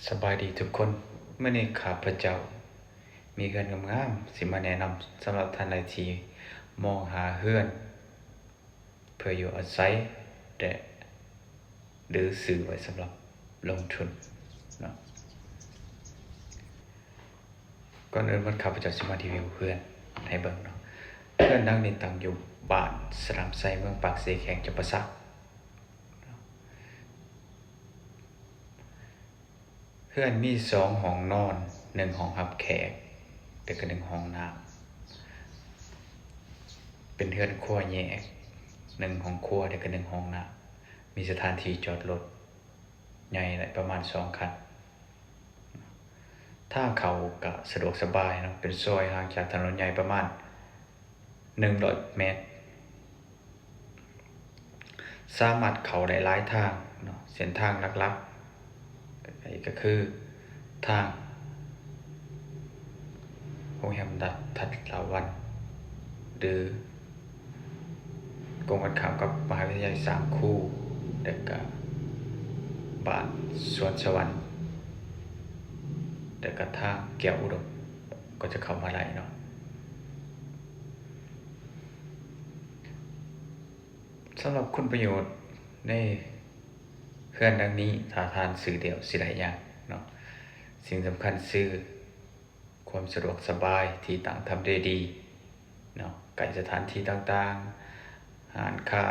ສະບາຍດີທຸກຄົນ, ມື້ນີ້ຂ້າພະເຈົ້າມີເຮືອນງາມໆ ຊິມາແນະນຳສຳລັບທ່ານໃດທີ່ມອງຫາເຮືອນເພື່ອຢູ່ອາໄສ ແລະ ຫຼື ຊື້ໄວ້ສຳລັບລົງທຶນເນາະ. ກ່ອນອື່ນໝົດ ຂ້າພະເຈົ້າຊິມາຣີວິວເຮືອນໃຫ້ເບິ່ງເນາະ. ເຮືອນຫຼັງນີ້ຕັ້ງຢູ່ບ້ານສະໜາມໄຊ ເມືອງປາກເຊ ແຂວງຈຳປາສັກ. ເຮືອນມີສອງຫ້ອງນອນ, ໜຶ່ງຫ້ອງຮັບແຂກ ແລະ ກະໜຶ່ງຫ້ອງນ້ຳ. ເປັນເຮືອນຄົວແຍກ, ໜຶ່ງຫ້ອງຄົວ ແລະ ກະໜຶ່ງຫ້ອງນ້ຳ. ມີສະຖານທີ່ຈອດລົດໃຫຍ່ໄດ້ປະມານສອງຄັນ. ທາງເຂົ້າກະສະດວກສະບາຍເນາະ, ເປັນຊອຍຫ່າງຈາກຖະໜົນໃຫຍ່ປະມານໜຶ່ງຮ້ອຍແມັດ. ສາມາດເຂົ້າໄດ້ຫຼາຍທາງເນາະ, ເສັ້ນທາງຫຼັກໆ ກະຄືທາງໂຮງແຮມລັດທັດລາວັນ ຫຼື ກົງກັນຂ້າມກັບມະຫາວິທະຍາໄລສາມຄູ ແລະ ກະບ້ານສວນສະຫວັນ ແລະ ກະທາງແກ້ວອຸດົມ ກໍຈະເຂົ້າມາໄດ້ເນາະ. ສຳລັບຄຸນປະໂຫຍດໃນເຮືອນຫຼັງນີ້ ຖ້າທ່ານຊື້ແລ້ວຊິໄດ້ຫຍັງເນາະ? ສິ່ງສຳຄັນຄືຄວາມສະດວກສະບາຍ, ທີ່ຕັ້ງທຳເລດີເນາະ, ໃກ້ສະຖານທີ່ຕ່າງໆ, ຮ້ານຄ້າ,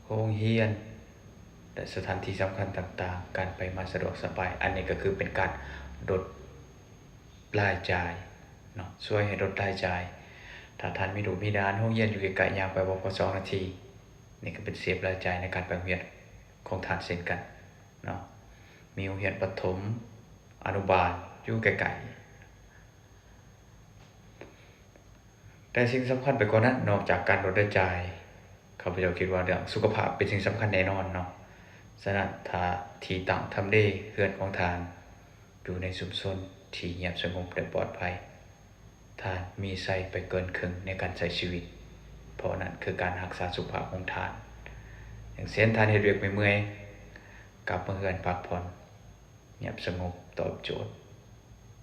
ໂຮງຮຽນ ແລະ ສະຖານທີ່ສຳຄັນຕ່າງໆ, ການໄປມາສະດວກສະບາຍ. ອັນນີ້ກໍຄືເປັນການລົດລາຍຈ່າຍເນາະ, ຊ່ວຍໃຫ້ລົດລາຍຈ່າຍ. ຖ້າທ່ານມີລູກມີຫຼານ ໂຮງຮຽນຢູ່ໃກ້ໆ ຍ່າງໄປບໍ່ພໍສອງນາທີ, ນີ້ກໍເປັນເຊຟລາຍຈ່າຍໃນການໄປໂຮງຮຽນຂອງທ່ານເຊັ່ນກັນເນາະ. ມີໂຮງຮຽນປະຖົມ, ອະນຸບານຢູ່ໃກ້ໆ. ແຕ່ສິ່ງສຳຄັນໄປກວ່ານັ້ນ, ນອກຈາກການລົດລາຍຈ່າຍ, ຂ້າພະເຈົ້າຄິດວ່າເລື່ອງສຸຂະພາບເປັນສິ່ງສຳຄັນແນ່ນອນເນາະ. ສະນັ້ນ, ຖ້າທີ່ຕັ້ງທຳເລເຮືອນຂອງທ່ານຢູ່ໃນຊຸມຊົນທີ່ງຽບສະຫງົບ ແລະ ປອດໄພ, ທ່ານມີໄຊໄປເກີນເຄິ່ງໃນການໃຊ້ຊີວິດ, ເພາະນັ້ນຄືການຮັກສາສຸຂະພາບຂອງທ່ານ. ຢ່າງເຊັ່ນ, ທ່ານເຮັດວຽກເມື່ອຍໆ, ກັບມາເຮືອນພັກຜ່ອນ, ງຽບສະຫງົບ ຕອບໂຈດ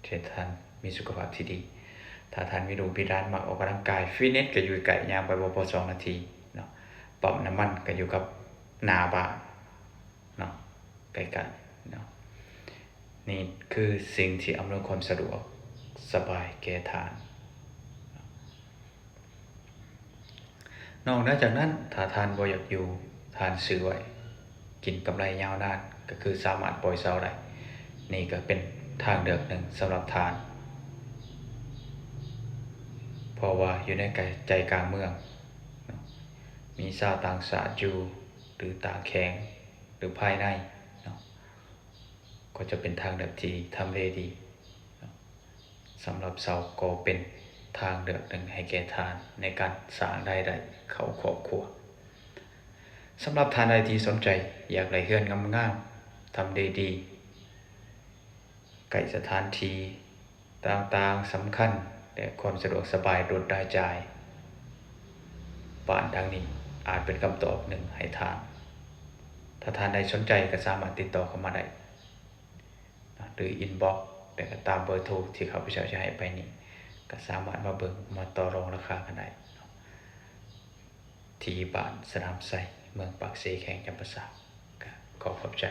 ເຮັດໃຫ້ທ່ານມີສຸຂະພາບທີ່ດີ. ຖ້າທ່ານມີລູກມີຫຼານມັກອອກກຳລັງກາຍ, ຟິດເນັດກໍຢູ່ໃກ້, ຍ່າງໄປບໍ່ພໍສອງນາທີເນາະ. ປ້ຳນ້ຳມັນກໍຢູ່ກັບໜ້າບ້ານເນາະ, ໃກ້ໆເນາະ. ນີ້ຄືສິ່ງທີ່ອຳນວຍຄວາມສະດວກສະບາຍແກ່ທ່ານ. ນອກເໜືອຈາກນັ້ນ, ຖ້າທ່ານບໍ່ຢາກຢູ່, ທ່ານຊື້ໄວ້ ກິນກຳໄລຍາວນານ, ກໍຄືສາມາດປ່ອຍເຊົ່າໄດ້. ນີ້ກໍເປັນທາງເລືອກໜຶ່ງສຳລັບທ່ານ, ເພາະວ່າຢູ່ໃນໃຈກາງເມືອງເນາະ, ມີຊາວຕ່າງຊາດຢູ່ ຫຼື ຕ່າງແຂວງ ຫຼື ພາຍໃນເນາະ. ກໍຈະເປັນທາງເລືອກທີ່ທຳເລດີເນາະ. ສຳລັບເຊົ່າກໍເປັນທາງເລືອກໜຶ່ງໃຫ້ແກ່ທ່ານໃນການສ້າງລາຍໄດ້ເຂົ້າຄອບຄົວ. ສຳລັບທ່ານໃດທີ່ສົນໃຈຢາກໄດ້ເຮືອນງາມໆ, ທຳເລດີ, ໃກ້ສະຖານທີ່ຕ່າງໆສຳຄັນ ແລະ ຄວາມສະດວກສະບາຍ, ລົດລາຍຈ່າຍ, ບ້ານຫຼັງນີ້ອາດເປັນຄຳຕອບໜຶ່ງໃຫ້ທ່ານ. ຖ້າທ່ານໃດສົນໃຈກໍສາມາດຕິດຕໍ່ເຂົ້າມາໄດ້ ຫຼື ອິນບັອກ ແລະ ກໍຕາມເບີໂທທີ່ຂ້າພະເຈົ້າຈະໃຫ້ໄປນີ້, ກໍສາມາດມາເບິ່ງ, ມາຕໍ່ລອງລາຄາກັນໄດ້ເນາະ ທີ່ບ້ານສະໜາມໄຊ, ເມືອງປາກເຊ, ແຂວງຈຳປາສັກ. ກໍຂໍຂອບໃຈ.